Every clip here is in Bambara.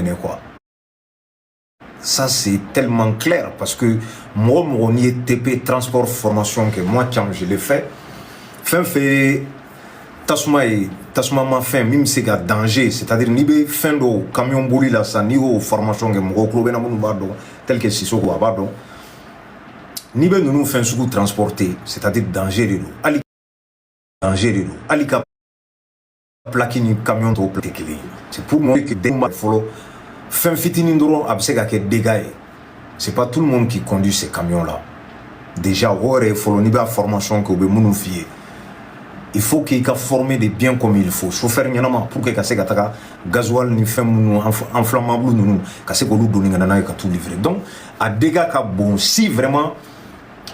minɛ quoi. Ça, c'est tellement clair parce que mɔgɔ mɔgɔ n'i ye TP transport formation kɛ, moi Thiam, je l'ai fait, fɛn fɛn ye tasuma ye, tasuma ma fɛn min bɛ se ka danger, c'est-à-dire n'i bɛ fɛn dɔw camion boli la sisan, n'i y'o formation kɛ, mɔgɔw tulo bɛ na minnu b'a dɔn, tel que Sissoko, a b'a dɔn, n'i bɛ ninnu fɛn sugu transporter, c'est-à-dire danger de don, hali danger de don, hali ka plaque ni camion tɔw tɛ kelen ye. C'est pour moi que den fɔlɔ fɛn fitinin dɔrɔn a bɛ se ka kɛ dégâts ye. C'est pas tout le monde qui conduit ces camions là déjà. O yɛrɛ ye fɔlɔ, n'i b'a formation kɛ, u bɛ minnu f'i ye, il faut k'i ka former de bien comme il faut, chauffeur ɲɛnama, pour que ka se ka taga gasoil ni fɛn minnu inflammable ninnu, ka se k'olu doni ka na n'a ye ka t'u livrer. Donc a dégâts ka bon si vraiment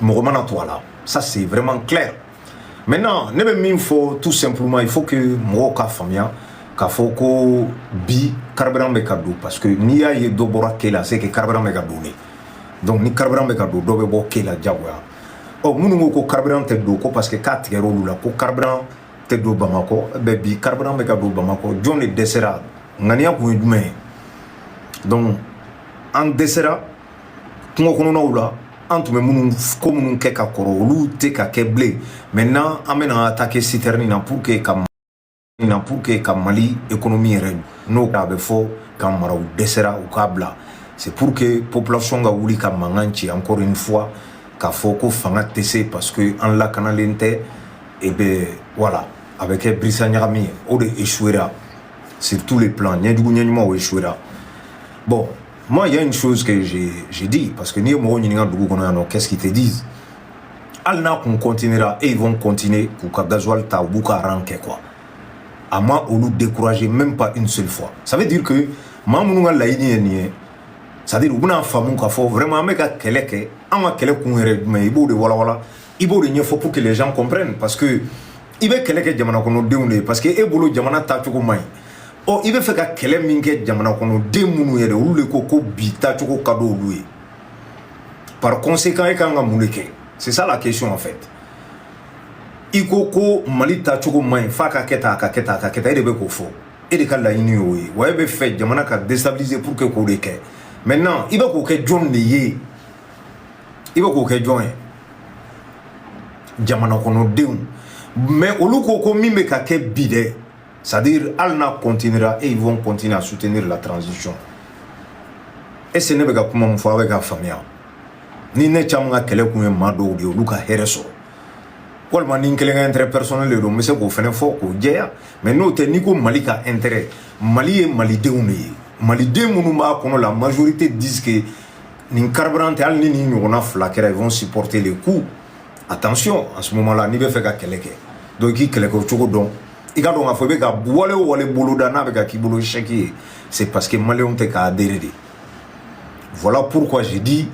mɔgɔ mana to a la. Ça, c'est vraiment clair. Maintenant, ne bɛ min fɔ tout simplement, il faut que mɔgɔw ka faamuya k'a fɔ ko bi carburant bɛ ka don, parce que n'i y'a ye dɔ bɔra ke la, c'est que carburant bɛ ka don de. Donc ni carburant bɛ ka don, dɔ bɛ bɔ ke la diyagoya. Ɔ, minnu ko ko carburant tɛ don, ko parce que k'a tigɛra olu la, ko carburant tɛ don Bamakɔ bɛ, bi carburant bɛ ka don Bamakɔ. Jɔn de dɛsɛra? Ŋaniya kun ye jumɛn ye? Donc an dɛsɛra kungo kɔnɔnaw la. An tun bɛ minnu ko minnu kɛ ka kɔrɔ, olu tɛ ka kɛ bilen. Maintenant, an bɛna attaquer citerne na pour que ka Mali économie yɛrɛ n'o a bɛ fɔ ka mara, u dɛsɛra, u k'a bila. C'est pour que population ka wuli ka mankan ci encore une fois k'a fɔ ko fanga tɛ se parce que an lakanalen tɛ. Et ben voilà, a bɛ kɛ birisa ɲagami ye. O de échouera sur tous les plans, ɲɛjugu ɲɛɲuman, o échouera. Bon, moi, il y a une chose que j'ai dit, parce que n'i ye mɔgɔw ɲininka dugu kɔnɔ yan nɔ, qu'est-ce qu'ils te disent? Hali n'a kun continuera et ils vont continuer k'u ka gasoil ta, u b'u ka rang kɛ quoi. A ma olu décourager même pas une seule fois. Ça veut dire que maa minnu ka laɲini ye nin ye, c'est à dire u bɛna faamu k'a fɔ vraiment an bɛ ka kɛlɛ kɛ, an ka kɛlɛ kun yɛrɛ jumɛn ye? I b'o de walawala, i b'o de ɲɛfɔ pour que les gens comprennent, parce que i bɛ kɛlɛ kɛ jamana kɔnɔdenw de ye, parce que e bolo jamana taacogo man ɲi. Ɔ, i bɛ fɛ ka kɛlɛ min kɛ jamana kɔnɔden minnu yɛrɛ, olu de ko ko bi taacogo ka di olu ye. Par conséquent, e kan ka mun de kɛ? C'est ça la question en fait. I ko ko Mali taacogo man ɲi, f'a ka kɛ tan, a ka kɛ tan, a ka kɛ tan, e de bɛ k'o fɔ, e de ka laɲini y'o ye wa? E bɛ fɛ jamana ka déstabiliser pour que k'o de kɛ. Maintenant, i bɛ k'o kɛ jɔn de ye? I bɛ k'o kɛ jɔn ye? Jamana kɔnɔdenw. Mais olu ko ko min bɛ ka kɛ bi dɛ, c'est à dire hali n'a continuera et ils vont continuer à soutenir la transition. Est ce que ne bɛ ka kuma min fɔ, aw bɛ ka faamuya? Ni ne caman ka kɛlɛ kun ye maa dɔw de ye, olu ka hɛrɛ sɔrɔ, walima ni n kelen ka intérêt personnel de don, n bɛ se k'o fɛnɛ fɔ k'o jɛya. Mais n'o tɛ, n'i ko Mali ka intérêt, Mali ye malidenw de ye. Maliden minnu b'a kɔnɔ, la majorité disent que nin carburant tɛ, hali ni nin ɲɔgɔnna fila kɛra, ils vont supporter les coups. Attention, à ce moment là, n'i bɛ fɛ ka kɛlɛ kɛ, donc i k'i kɛlɛ kɛ cogo dɔn. I ka dɔn k'a fɔ i bɛ ka wale o wale boloda, n'a bɛ ka k'i bolo échec ye, c'est parce que maliyɛnw tɛ k'a adhérer de. Voilà pourquoi j'ai dit,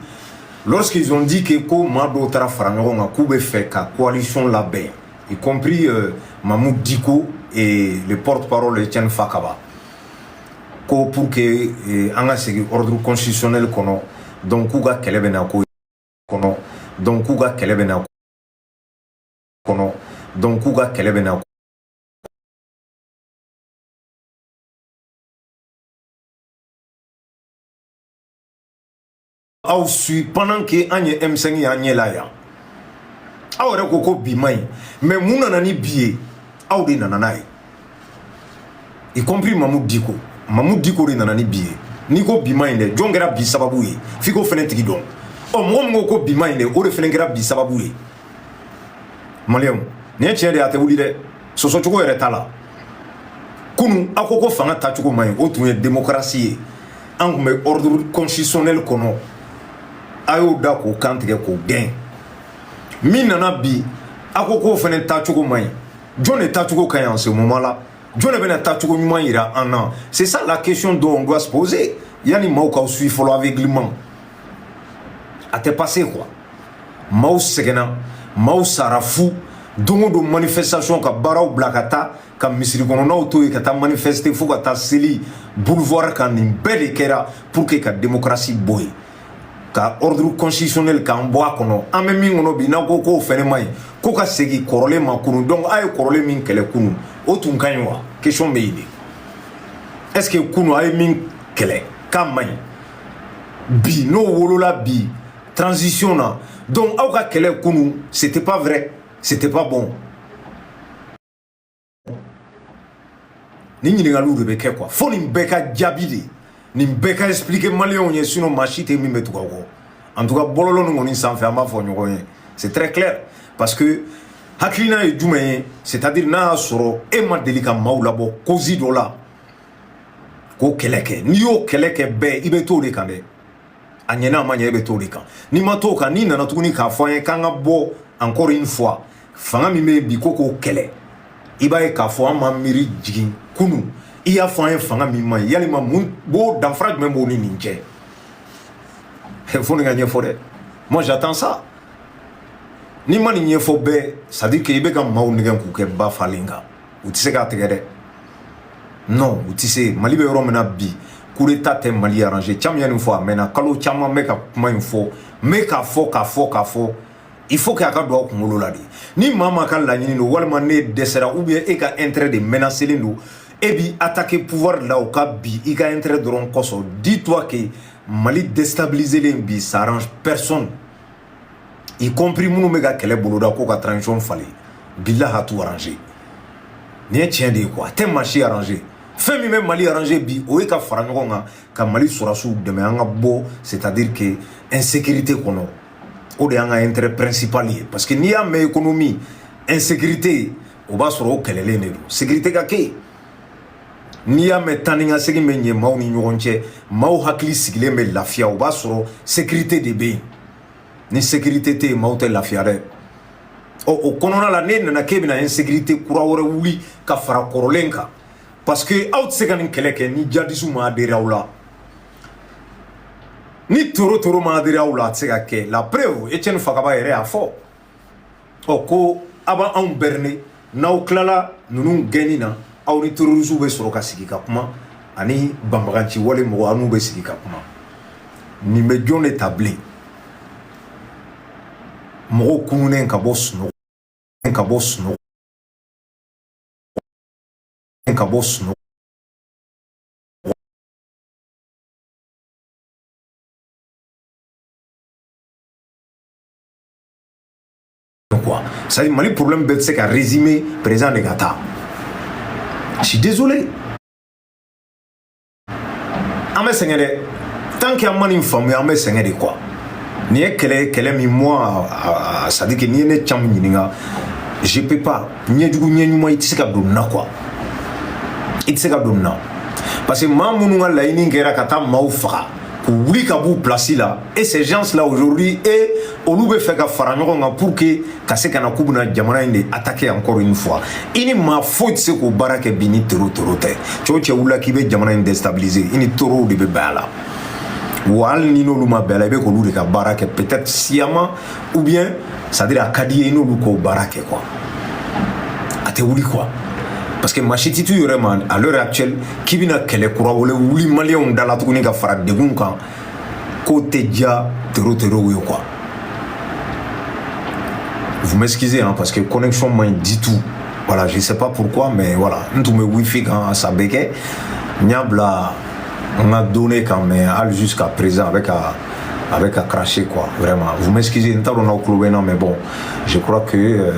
lorsqu'ils ont dit que ko maa dɔw taara fara ɲɔgɔn kan k'u bɛ fɛ ka coalition labɛn, y compris Mahmoud Dicko et le porte-parole Etienne Fakaba, ko pour que an ka segin ordre constitutionnel kɔnɔ, donc k'u ka kɛlɛ bɛ na ko kɔnɔ, donc k'u ka kɛlɛ bɛ na kɔnɔ, donc k'u ka kɛlɛ bɛ na aw su pendant que an ye M5 y'an ɲɛ la yan. Aw yɛrɛ ko ko bi man ɲi, mais mun nana ni bi ye? Aw de nana n'a ye, y compris Mahmoud Dicko. Mahmoud Dicko de nana ni bi ye. N'i ko bi man ɲi dɛ, jɔn kɛra bi sababu ye? F'i k'o fɛnɛ tigi dɔn. Ɔ, mɔgɔ min ko ko bi man ɲi dɛ, o de fɛnɛ kɛra bi sababu ye. Maliyɛnw, nin ye tiɲɛ de ye, a tɛ wuli dɛ, sɔsɔcogo yɛrɛ t'a la. Kunu aw ko ko fanga tacogo man ɲi, o tun ye démocratie ye, an tun bɛ ordre constitutionnel kɔnɔ, a y'o da k'o kan tigɛ k'o gɛn. Min nana bi, a ko k'o fɛnɛ taacogo man ɲi. Jɔn de taacogo ka ɲi en ce moment là? Jɔn de bɛna taacogo ɲuman yira an na? C'est ça la question dont on doit se poser. Yanni maaw k'aw suit fɔlɔ aveuglement, a tɛ passer quoi. Maaw sɛgɛnna, maaw sara fu. Don o don manifestation, ka baaraw bila ka taa ka misiri kɔnɔnaw to yen ka taa manifester fo ka taa seli boulevard kan. Nin bɛɛ de kɛra pour que ka démocratie bɔ yen, ka ordre constitutionnel k'an bɔ a kɔnɔ. An bɛ min kɔnɔ bi, n'aw ko k'o fɛnɛ man ɲi, ko ka segin kɔrɔlen ma kunun, donc a ye kɔrɔlen min kɛlɛ kunun, o tun ka ɲi wa? Question bɛ yen de. Est ce que kunun a ye min kɛlɛ k'a man ɲi bi, n'o wolola bi transition na. Donc aw ka kɛlɛ kunu, c'était pas vrai, c'était pas bon. Nin ɲininkaliw de bɛ kɛ quoi. Fo nin bɛɛ ka jaabi de, nin bɛɛ ka expliquer maliyɛnw ye, sinon maa si tɛ min bɛ tugu aw kɔ. En tout cas, bɔlɔlɔ nin kɔni sanfɛ, an b'a fɔ ɲɔgɔn ye, c'est très clair, parce que hakilina ye jumɛn ye? C'est-à-dire n'a y'a sɔrɔ e ma deli ka maaw labɔ cause dɔ la k'o kɛlɛ kɛ, n'i y'o kɛlɛ kɛ bɛɛ, i bɛ t'o de kan dɛ. A ɲɛna, a ma ɲɛ, e bɛ t'o de kan. N'i ma t'o kan, n'i nana tuguni k'a fɔ an ye k'an ka bɔ encore une fois, fanga min bɛ yen bi ko k'o kɛlɛ, i b'a ye k'a fɔ an ma miiri jigin kunu i y'a fɔ an ye fanga min ma ɲi. Yalima mun b'o danfara jumɛn b'o ni nin cɛ? Fo nin ka ɲɛfɔ dɛ. Moi, j'attends ça. N'i ma nin ɲɛfɔ bɛɛ, c'est à dire que i bɛ ka maaw nɛgɛn k'u kɛ ba falen kan. U tɛ se k'a tigɛ dɛ. Non, u tɛ se. Mali bɛ yɔrɔ min na bi, coup d'état tɛ Mali arranger. Caman ye nin fɔ a mɛnna, kalo caman bɛ ka kuma in fɔ, n bɛ k'a fɔ, k'a fɔ, k'a fɔ. Il faut que a ka don aw kunkolo la de. Ni maa maa ka laɲini don, walima ne dɛsɛra, ou bien e ka intérêt de menacelen don, e b'i attaquer pouvoir la o ka bi i ka intérêt dɔrɔn kosɔn, dis-toi que Mali déstabiliser len bi, ça arrange personne, y compris minnu bɛ ka kɛlɛ boloda ko ka transition falen. Bilahi, a t'u arranger. Nin ye tiɲɛ de ye quoi. A tɛ maa si arranger. Fɛn min bɛ Mali arranger bi, o ye ka fara ɲɔgɔn kan ka Mali sɔrɔdasiw dɛmɛ, an ka bɔ, c'est à dire que insécurité kɔnɔ. O de y'an ka intérêt principal ye, parce que n'i y'a mɛn économie, insécurité, o b'a sɔrɔ o kɛlɛlen de don. Sécurité ka kɛ yen. N'i y'a mɛn taa ni ka segin bɛ ɲɛ maaw ni ɲɔgɔn cɛ, maaw hakili sigilen bɛ lafiya, o b'a sɔrɔ sécurité de bɛ yen. Ni sécurité tɛ yen, maaw tɛ lafiya dɛ. Ɔ, o kɔnɔna la, n'e nana k'e bɛna insécurité kura wɛrɛ wuli ka fara kɔrɔlen kan, parce que aw tɛ se ka nin kɛlɛ kɛ ni djihadistes ma adhéré aw la, ni toro toro ma adhéré aw la, a tɛ se ka kɛ. La preuve, Etienne Fakaba yɛrɛ y'a fɔ ɔ ko a b'anw berner, n'aw tilala ninnu gɛnni na, aw ni terroristes bɛ sɔrɔ ka sigi ka kuma, ani banbaganci wale mɔgɔ, aw n'u bɛ sigi ka kuma. Nin bɛ jɔn de ta bilen? Mɔgɔw kununnen ka bɔ sunɔgɔ, ka bɔ sunɔgɔ, ka bɔ sunɔgɔ quoi. C'est à dire Mali problème bɛɛ tɛ se ka résumer président de ka taa. Je suis désolé, an bɛ sɛgɛn dɛ. Tant que an ma nin faamuya, an bɛ sɛgɛn de quoi. Nin ye kɛlɛ ye, kɛlɛ min, moi, c'est à dire que n'i ye ne caman ɲininka, je peux pas. Ɲɛjugu ɲɛ ɲuman, i tɛ se ka don nin na quoi. I tɛ se ka don nin na, parce que maa minnu ka laɲini kɛra ka taa maaw faga k'u wuli ka b'u place la, et ces gens là aujourd'hui, et olu bɛ fɛ ka fara ɲɔgɔn kan pour que ka se ka na k'u bɛna jamana in de attaquer encore une fois. I ni maa foyi tɛ se k'o baara kɛ bi ni tero tero tɛ. Cɛ o cɛ wulila k'i bɛ jamana in déstabiliser, i ni torow de bɛ bɛn a la. Wa hali ni n'olu ma bɛn a la, i bɛ k'olu de ka baara kɛ, peut-être sciemment ou bien, c'est à dire a ka di ye i n'olu k'o baara kɛ quoi. A tɛ wuli quoi, parce que maa si tɛ t'u yɛrɛ ma à l'heure actuelle k'i bɛna kɛlɛ kura wɛrɛ wuli maliyɛnw da la tuguni ka fara degun kan, k'o tɛ diya tero terow ye quoi. Vous m'excusez hein, parce que connexion man ɲi du tout. Voilà, je sais pas pourquoi, mais voilà, n tun bɛ wifi kan, ça bɛ kɛ, n y'a bila n ka données kan, mais hali jusqu'à présent a bɛ ka cracher quoi. Vraiment, vous m'excusez. N t'a dɔn n'aw tulo bɛ n na, mais bon, je crois que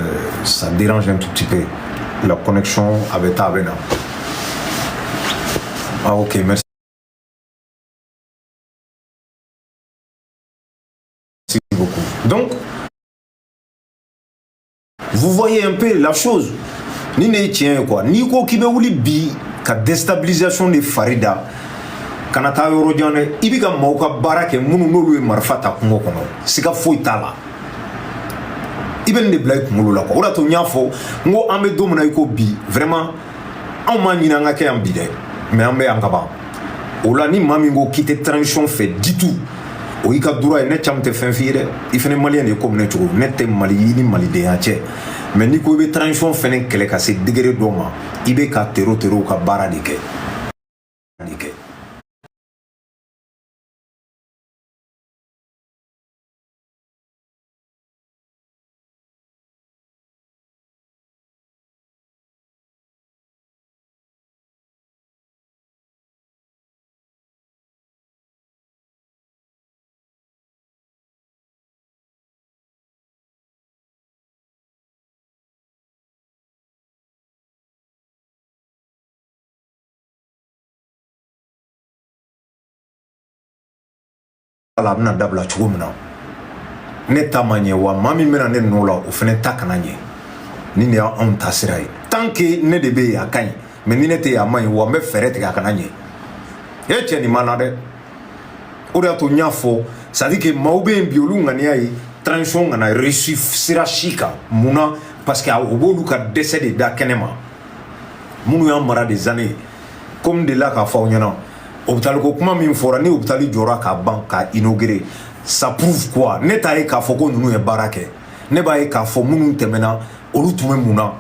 ça dérange un tout petit peu la connexion. A bɛ taa, a bɛ na. Ah ok, merci beaucoup. Donc vous voyez un peu la chose. Ni ne ye tiɲɛ ye quoi, n'i ko k'i bɛ wuli bi ka déstabilisation de fari da, kana taa yɔrɔ jan dɛ. I bɛ ka maaw ka baara kɛ minnu n'olu ye marifa ta kungo kɔnɔ, siga foyi t'a la. I bɛ nin de bila i kunkolo la quoi. O de y'a to n y'a fɔ n ko an bɛ don min na i ko bi, vraiment, anw m'a ɲini an ka kɛ yan bi dɛ, mais an bɛ yan ka ban. O la, ni maa min ko k'i tɛ transition fɛ du tout, o y'i ka droit ye. Ne caman tɛ fɛn f'i ye dɛ. I fɛnɛ maliyɛn de ye komi ne cogo. Ne tɛ Mali ni malidenya cɛ, mais n'i ko i bɛ transition fɛnɛ kɛlɛ ka se degré dɔ ma, i bɛ ka tero terow ka baara de kɛ de kɛ. la, a bɛna dabila cogo min na, ne ta ma ɲɛ wa, maa min bɛna ne nɔ la, o fana ta kana ɲɛ. Ni nin y'anw ta sira ye, tant que ne de bɛ yen, a ka ɲi, mais ni ne tɛ yen, a ma ɲi wa, n bɛ fɛɛrɛ tigɛ a kana ɲɛ. E cɛ, nin ma na dɛ. O de y'a to n y'a fɔ, c'est à dire que maaw bɛ yen bi, olu ŋaniya ye transition kana réussir sira si kan. Mun na? Parce que o b'olu ka dɛsɛ de da kɛnɛ ma, minnu y'an mara des années. Comme de la k'a fɔ aw ɲɛna, hôpital ko kuma min fɔra, ni hôpital jɔra k'a ban k'a inaugurer, ça prouve quoi? Ne t'a ye k'a fɔ ko ninnu ye baara kɛ. Ne b'a ye k'a fɔ minnu tɛmɛna, olu tun bɛ mun na?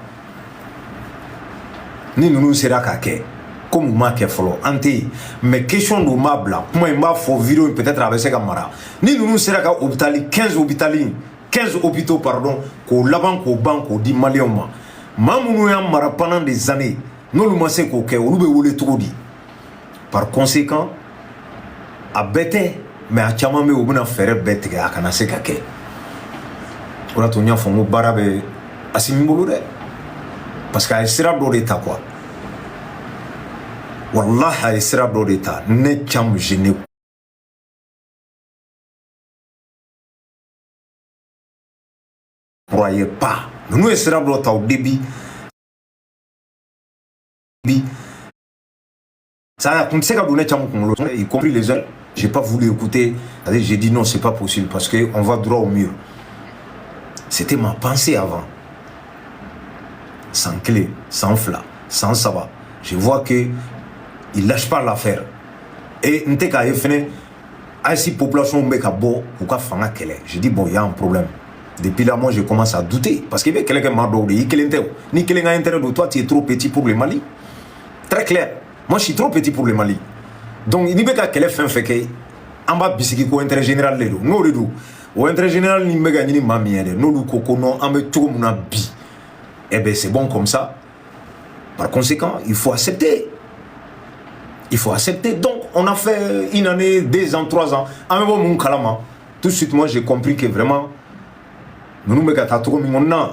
Ni ninnu sera k'a kɛ, komi u m'a kɛ fɔlɔ, an tɛ yen. Mais question don, n b'a bila kuma in, n b'a fɔ vidéo in, peut-être a bɛ se ka mara. Ni ninnu sera ka hôpital 15, hôpital 15 hôpitaux, pardon, k'o laban k'o ban k'o di maliyɛnw ma, maa minnu y'an mara pendant des années, n'olu ma se k'o kɛ, olu bɛ wele cogo di? Par conséquent, a bɛɛ tɛ, mais a caman bɛ yen, u bɛna fɛɛrɛ bɛɛ tigɛ a kana se ka kɛ. O de y'a to n y'a fɔ n ko baara bɛ Asimi bolo dɛ, parce que a ye sira dɔ de ta quoi. Wallahi, a ye sira dɔ de ta. Ne Thiam, je ne croyais pas. Ninnu ye sira dɔ ta au début bi, ça kun tɛ se ka don ne Thiam kunkolo, y compris les autres. J'ai pas voulu écouter. J'ai dit non, c'est pas possible, parce que on va droit au mur. C'était ma pensée avant. San kelen, san 2, san 3, je vois que il lâche pas l'affaire. Et n tɛ k'a ye fɛnɛ, AES population bɛ ka bɔ k'u ka fanga kɛlɛ. Je dis bon, il y a un problème. Depuis là, moi, je commence à douter, parce que i bɛ kɛlɛ kɛ maa dɔw de ye, i kelen tɛ o. Ni kelen ka intérêt don, toi, tu es trop petit pour le Mali. Très clair, moi, je suis trop petit pour le Mali. Donc n'i bɛ ka kɛlɛ fɛn fɛn kɛ, an b'a bisigi ko intérêt général de don. N'o de don, o intérêt général ni bɛ ka ɲini maa min ye dɛ, n'olu ko ko non, an bɛ cogo min na bi, eh ben, c'est bon comme ça. Par conséquent, il faut accepter, il faut accepter. Donc on a fait une année, 2 ans, 3 ans, an bɛ bɔ mun kalama? Tout de suite, moi, j'ai compris que vraiment ninnu bɛ ka taa cogo min kɔni na,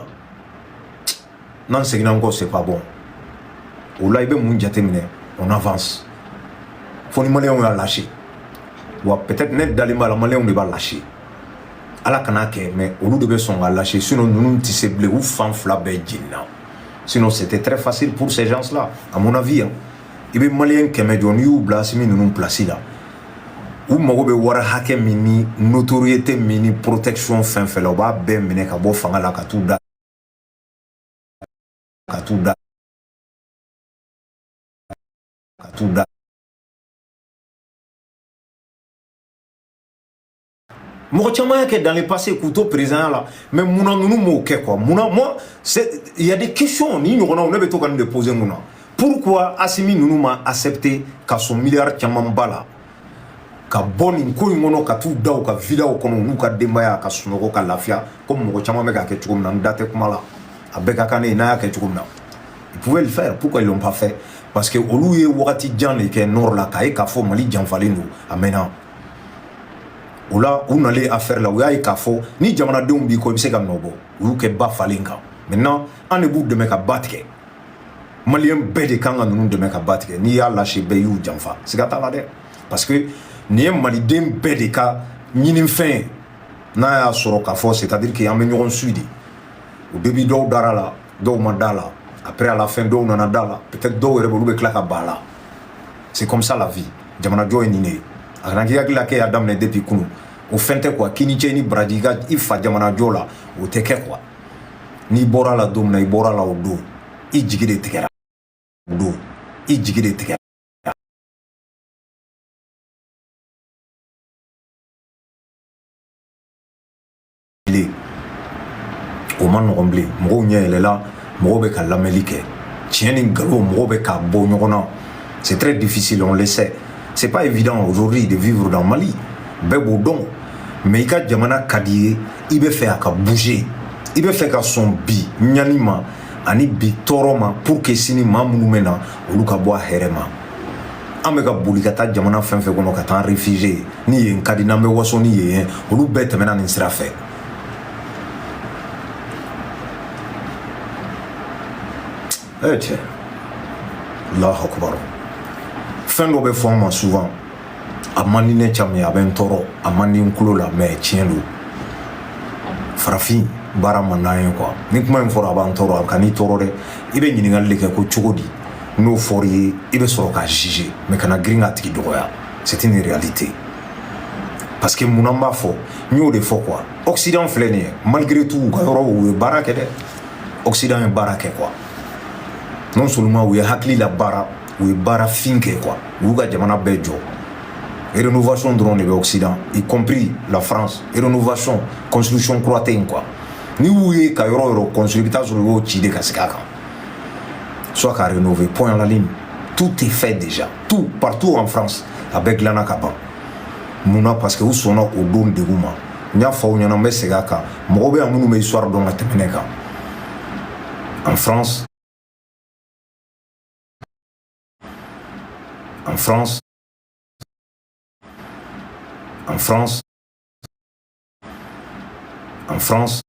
n'an seginna an kɔ, c'est pas bon. O la, i bɛ mun jateminɛ? On avance fo ni maliyɛnw y'a lâché wa. Peut-être ne dalen b'a la, maliyɛnw de b'a lâché. Ala kan'a kɛ, mais olu de bɛ sɔn ka lâché. Sinon ninnu tɛ se bilen, u fan fila bɛɛ jenina. Sinon c'était très facile pour ces gens-là, à mon avis, hein. I bɛ maliyɛn 100 jɔ, n'i y'u bila Asimi ninnu place la, u mago bɛ wari hakɛ min ni notoriété min ni protection fɛn fɛn la, u b'a bɛɛ minɛ ka bɔ fanga la ka t'u da, ka t'u da, ka t'u da. Mɔgɔ caman y'a kɛ dans le passé k'u to président la, mais munna ninnu m'o kɛ quoi? Munna? Moi, c'est, il y a des questions ni ɲɔgɔnnaw, ne bɛ to ka nin de poser n kunna. Pourquoi Asimi ninnu ma accepté ka sɔn miliyari caman ba la ka bɔ nin ko in kɔnɔ, ka t'u da u ka villaw kɔnɔ, n'u ka denbaya, ka sunɔgɔ ka lafiya, comme mɔgɔ caman bɛ k'a kɛ cogo min na? N da tɛ kuma la, a bɛɛ ka kan ne ye n'a y'a kɛ cogo min na. Ils pouvaient le faire, pourquoi ils l'ont pas fait? Parce que olu ye wagati jan de kɛ nord la, k'a ye k'a fɔ Mali janfalen don a mɛnna. O la, u nalen affaire la, u y'a ye k'a fɔ ni jamanadenw b'i kɔ, i bɛ se ka nɔ bɔ. U y'u kɛ ba falen kan. Maintenant, an de b'u dɛmɛ ka ba tigɛ. Maliyɛn bɛɛ de kan ka ninnu dɛmɛ ka ba tigɛ. N'i y'a lâché, bɛɛ y'u janfa, siga t'a la dɛ, parce que nin ye maliden bɛɛ de ka ɲinifɛn ye. N'a y'a sɔrɔ k'a fɔ, c'est à dire que an bɛ ɲɔgɔn su de. Au début, dɔw dara la, dɔw ma da la. Après, à la fin, dɔw nana da la. Peut-être dɔw yɛrɛ bɛ, olu bɛ tila ka ba la. C'est comme ça la vie. Jamanajɔ ye nin de ye. A kana k'i hakili la k'e y'a daminɛ depuis kunun, o fɛn tɛ quoi. K'i ni ce ni baraji, i ka i fa jamanajɔ la, o tɛ kɛ quoi. N'i bɔra la don min na, i bɔra la o don, i jigi de tigɛra o don, i jigi de tigɛra bilen. O ma nɔgɔn bilen. Mɔgɔw ɲɛ yɛlɛla, mɔgɔw bɛ ka lamɛnli kɛ, tiɲɛ ni nkalon, mɔgɔw bɛ ka bɔ ɲɔgɔn na. C'est très difficile, on le sait, c'est pas évident aujourd'hui de vivre dans Mali, bɛɛ b'o dɔn. Mais i ka jamana ka di ye, i bɛ fɛ a ka bouger, i bɛ fɛ ka sɔn bi ɲani ma ani bi tɔɔrɔ ma, pour que sini maa minnu bɛ na, olu ka bɔ a hɛrɛ ma. An bɛ ka boli ka taa jamana fɛn fɛn kɔnɔ ka taa réfugié, ni yen ka di n'an bɛ waso ni yen ye, olu bɛɛ tɛmɛna nin sira fɛ. Eh cɛ, Allahu akbar. Fɛn dɔ bɛ fɔ an ma souvent, A man di ne Thiam ye, a bɛ n tɔɔrɔ, a man di n tulo la, mais tiɲɛ don. Farafin baara man d'an ye quoi. Ni kuma in fɔra, a b'an tɔɔrɔ. A ka n'i tɔɔrɔ dɛ, i bɛ ɲininkali de kɛ ko cogo di. N'o fɔr'i ye, i bɛ sɔrɔ k'a juger, mais kana girin k'a tigi dɔgɔya. C'est une réalité. Parce que mun, an b'a fɔ, n y'o de fɔ quoi. Occident filɛ nin ye, malgré tout, u ka yɔrɔ, u ye baara kɛ dɛ. Occident ye baara kɛ quoi. Non seulement u ye hakili la baara, u ye baara fin kɛ quoi. U y'u ka jamana bɛɛ jɔ. Rénovation dɔrɔn de bɛ Occident, y compris la France. Rénovation, construction kura tɛ yen quoi. N'i y'u ye ka yɔrɔ o yɔrɔ construire, i bɛ taa sɔrɔ u y'o ci de ka segin a kan, soit ka rénover, point à la ligne. Tout est fait déjà, tout, partout en France, a bɛɛ dilanna ka ban. Mun na? Parce que u sɔnna o don degun ma. N y'a fɔ aw ɲɛna, n bɛ segin a kan, mɔgɔw bɛ yan minnu bɛ histoire dɔn ka tɛmɛ ne kan. En France, en France, en France, en France.